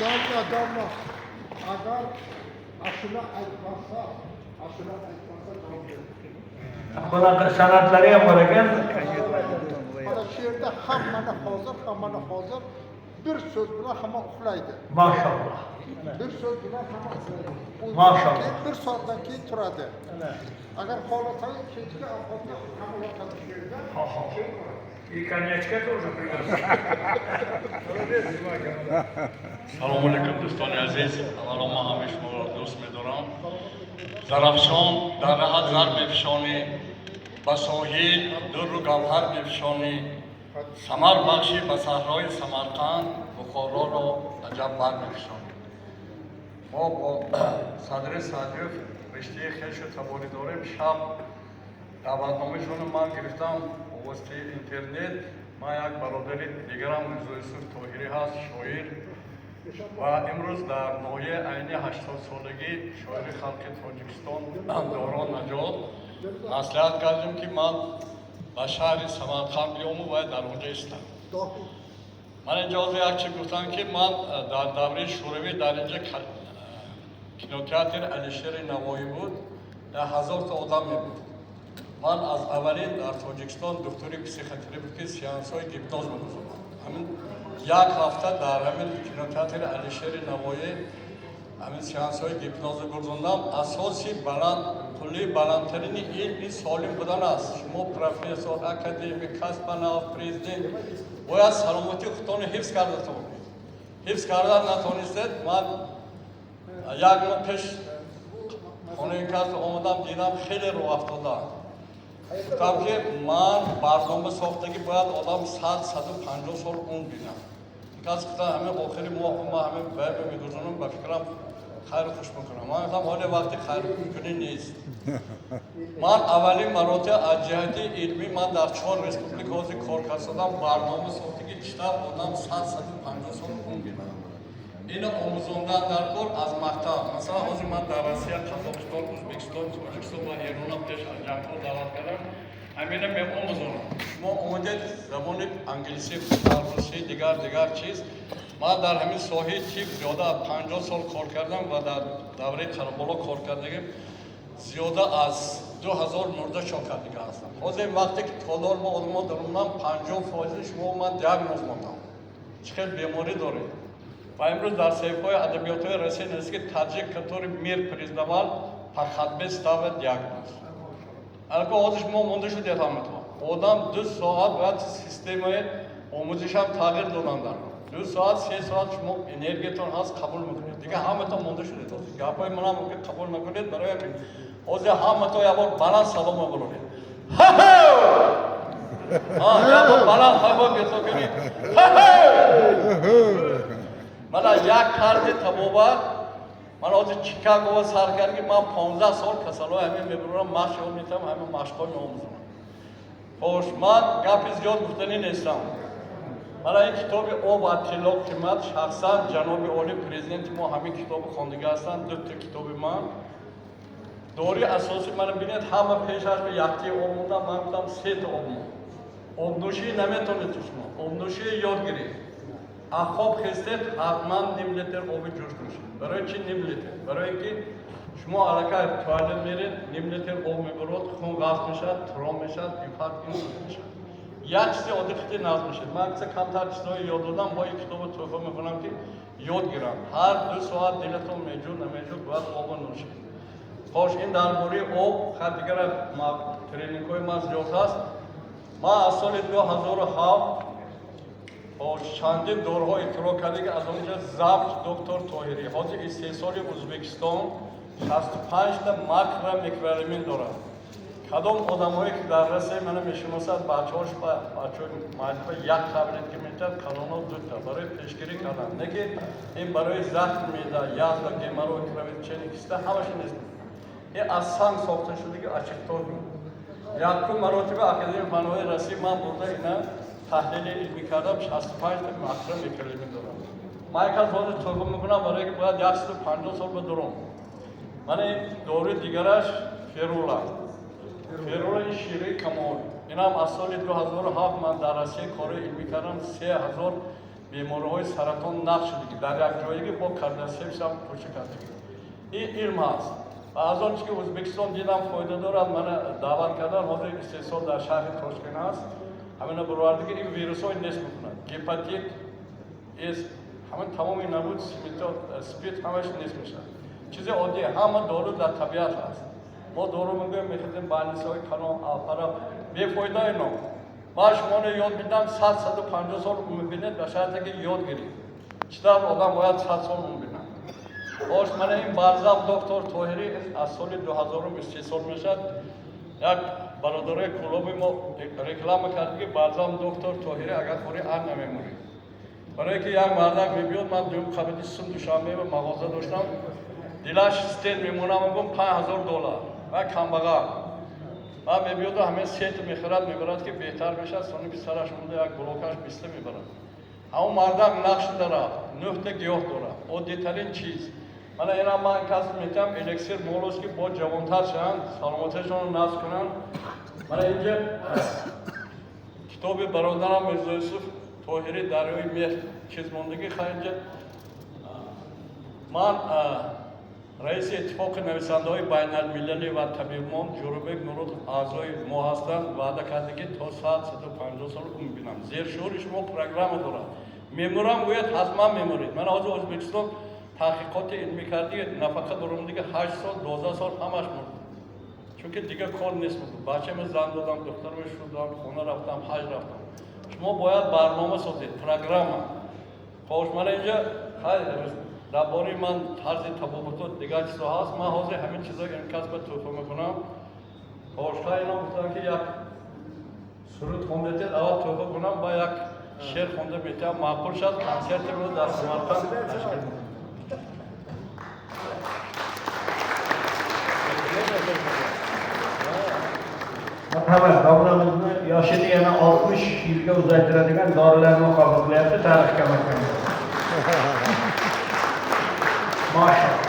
Домла, домла, agar ashula aytmasa, ashula aytmasa javob beradi. Bunaqa san'atlari ham bor ekan. Mana shu yerda hammani hozir bir so'z bilan hamma uxlaydi. Mashalloh. Bir so'z bilan hamma uxlaydi. Mashalloh. Keyin bir soatdan keyin turadi. Agar xohlasangiz, kechki ovqatga hamma yotadi shu yerda. Ho. Keyin turadi. И коньячка тоже привез. Салому алейкум, дӯстони азиз. Аввало ман ҳамаи шуморо дӯст медорам. Зарафшон дар раҳат зар мефишонӣ, ба соҳил дурру гавҳар мефишонӣ, самар бахшӣ ба саҳрои Самарқанд, Бухороро аҷаб бар мефишонӣ. Мо бо Садри Саъдиев риштаи хешу таборӣ дорем. Шаб даъватномаашонро ман гирифтам бо воситаи интернет. Ман як бародари дигарам, Мирзо Юсуф Тоҳирӣ ҳаст, шоир, ва имрӯз дар ноҳияи Айни 80-солагӣ шоири халқи Тоҷикистон Доро Наҷот маслиҳат кардем, ки ман ба шаҳри Самарқанд биёму ва дар онҷа истам. Dohi. Ман инҷо ҳозир як чи гуфтам, ки ман дар давраи Шӯравӣ дар инҷа кинотеатри Алишери Навоӣ буд, дар 1000 та одам мебуд. Ман аз аввалин дар Тоҷикистон духтури психотерапевт буд, ки сеансҳои гипноз мегузорам. Ҳамин як ҳафта дар ҳамин кинотеатри Алишери Навоӣ ҳамин сеансҳои гипнозро гузондам. Асоси баланд қуллаи баландтарини илм ин солим будан аст. Шумо профессор, академик, космонавт, президент бояд саломатии худтонро ҳифз карда тавонед. Ҳифз кардан натонистед, ман як моҳ пеш хонаи кас омадам, дидам, хеле рӯ афтода. Гуфтам, ки ман барнома сохтагӣ, бояд одам 100, 150 сол умр бинам. Кас гуфтам, ҳамин охири моҳ ма ҳамин вайба мегузаронам, ба фикрам, хайру хуш мекунам. Ман гуфтам, ҳоле вақти хайру хушкунӣ нест. Ман аввалин маротиба аз ҷиҳати илмӣ ман дар чор республика ҳозир кор кардам, барнома сохтагӣ, чӣ тавр одам 100, 150 сол умр бинад. Ино омӯзондан дар кор аз мактаб. Масалан, ҳозир ман дар Россия, Қазоқистон, Ӯзбекистон, Тоҷикистон ва Эронам пеш аз ҷангҳо даъват кардам, ҳамина меомӯзонам. Шумо омадед, забони англисӣ, русӣ, дигар дигар чиз. Ман дар ҳамин соҳаи тиб зиёда аз 50 сол кор кардам ва дар давраи Қараболо кор кардагим, зиёда аз 2000 мурда чоп кардига ҳастам. Ҳозир вақте ки толор мо одамо дарунам, 50 фоизи шумо ман диагноз мондам, чӣ хел беморӣ доред. Ва имрӯз дар саҳифаҳои адабиётҳои Россия нест, ки таджик, который мир признавал, по ходьбе ставит диагноз. Алка ҳозир шумо монда шудед ҳаматон. Одам 2 соат бояд системаи омӯзишам тағйир додан дар 2 соат, 3 соат шумо энергиятон ҳаст, қабул мекунед. Дига ҳаматон монда шудед. Ҳозир гапҳои манам мумкин қабул накунед. Барои ҳамин ҳозир ҳаматон як бор баланд салом мебароред. Як бор баланд ҳаво бето кунед. Мана як тарзи табобат. Ман ҳозир Чикагова сар кард, ман 15 сол касалҳои ҳамин мебурам, машқ ёд метавам, ҳамин машқҳо меомӯзонам. Хош, ман гапи зиёд гуфтанӣ нестам. Мана ин китоби «Об аз тилло қимат». Шахсан ҷаноби олӣ, президенти мо, ҳамин китоби хондагӣ ҳастанд, дута китоби ман. Дори асосӣ мана бинед, ҳама пешаш ба яктии об мондам, ман гуфтам, сета об монд. Обнӯшӣ наметонед шумо, обнӯшӣ ёд гиред. Аз хоб хестед, ҳатман ним литр оби ҷӯш нӯшед. Барои чи ним литр? Барои ин ки шумо аллакай туалет меред, ним литр об мебурод, хун ғафт мешавад, тромб мешавад, инфаркт, инсулт мешавад. Як чизи оддӣ хити назм мешавад. Ман киса камтар чизҳое ёд додам, бо ин китобо тӯҳфа мекунам, ки ёд гирам. Ҳар 2 соат дилатон меҷӯд, намеҷӯд, бояд обо нӯшед. Хош, ин дар бораи об. Хай, дигара тренингҳои ман зиёд ҳаст. Ман аз соли 2007 чандин доруҳо ихтироъ карда, ки аз он ҷо завч доктор Тоҳирӣ. Ҳозир истеҳсоли Ӯзбекистон 65-та макро, микроэлемент дорад. Кадом одамое ки дар Россия мана мешиносад, бачаҳош, бачаҳои маҷба як таблетка метиҳад, калоно дута, барои пешгирӣ кардан. Не ки ин барои захм меъда, язва, геморрой, кровотечение, киста, ҳамаша нест. Ин аз санг сохта шудаги ачиқтор. Якум маротиба Академияи фанҳои Россия ман бурда ина таҳлили илмӣ кардам, 65-та макро, микроэлемент дорам. Ман як аз ҳозир тӯҳфа мекунам, барое ки бояд 150 сол ба дурум. Мана ин доруи дигараш ферула. Ферула ин шираи камол. Инам аз соли 2007 ман дар Россия кори илмӣ кардам, 3000. Бемориҳои саратон нақш шудагӣ дар як ҷоягӣ бо кордицепсам пӯша кардагӣ. Ин илм ҳаст. Ва аз он чи ки Ӯзбекистон дидам фоида дорад, мана даъват кардан, ҳозир истеҳсол дар шаҳри Тошкент ҳаст. Ҳамина бировардагӣ ин вирусҳои нест мекунад. Гепатит, эс, ҳамин тамоми набуд, спид ҳамаш нест мешавад. Чизи оддӣ, ҳама дору дар табиат ҳаст. Мо дору мегӯем, мехезем больницаҳои калон, аппарат, бефоида ино. Ман шуморо ёд медам 100, 150 сол умр бинед, ба шарте ки ёд гиред. Чӣ тавр одам бояд 100 сол умр бинад? Хош, мана ин Барзам доктор Тоҳирӣ аз соли 2000 истеҳсол мешавад. Як бародарои клуби мо реклама кард, ки Барзам доктор Тоҳирӣ агар хӯрӣ ан намемурӣ. Барое ки як мардак мебиёд, ман дуюм қабили сум Душанбе ба мағоза доштам, дилаш стен мемонам, мегӯм $5000 ва камбағал. Ва мебиёду ҳамин сет мехӯрад, мебарад, ки беҳтар мешавад, сони писараш монда як блокаш биста мебарад. Ҳамон мардак нақш дарафт, нӯҳта гиёҳ дорад. Оддитарин чиз. Мана инам ман касб метиҳам эликсир молос, ки бо ҷавонтар шаванд, саломатиашонро насб кунанд. Мана инҷа китоби бародарам Мирзо Юсуф Тоҳирӣ «Дарёи меҳр» чиз мондагӣ. Ха, инҷа ман раиси иттифоқи нависандаҳои байналмилалӣ ва табибмон Ҷӯрабек Муродов аъзои мо ҳастанд. Ваъда карда, ки то 100, 150 сол умр бинам. Зершуъури шумо программа дорад. Мемурам гӯяд, ҳатман мемуред. Мана ҳозир Ӯзбекистон таҳқиқоти илмӣ карди, нафақа дорум, дига 8 сол, 12 сол ҳамаш мурд. Чунки дига кор нест буд. Бачамо зан додам, духтармо шудам, хона рафтам, ҳаҷ рафтам. Шумо бояд барнома созед, программа. Хош, мана инҷа дар бораи ман тарзи табобатот дигар чизо ҳаст. Ман ҳозир ҳамин чизо инкас ба тӯҳфа мекунам. Хош, хай, ино гуфтам, ки як суруд хондетед, аввал тӯҳфа кунам, ба як шеър хонда метиҳам, маъқул шад, консерте буд дар Самарқанд ташкил мекунам. Marhamat, domlamizni yoshini yana 60 yilga uzaytiradigan dorilarni qabul qilyapti, tarix kam ekan. Mashalloh.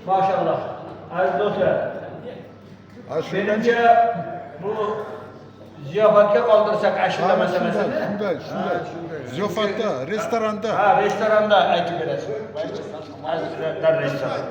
Mashalloh. Aziz do'stlar, menimcha bu ziyofatga qoldirsak ashula masalasini. Shunday, shunday. Ziyofatda, restoranda. Ha, restoranda aytib berasiz. Azizlar, restoran.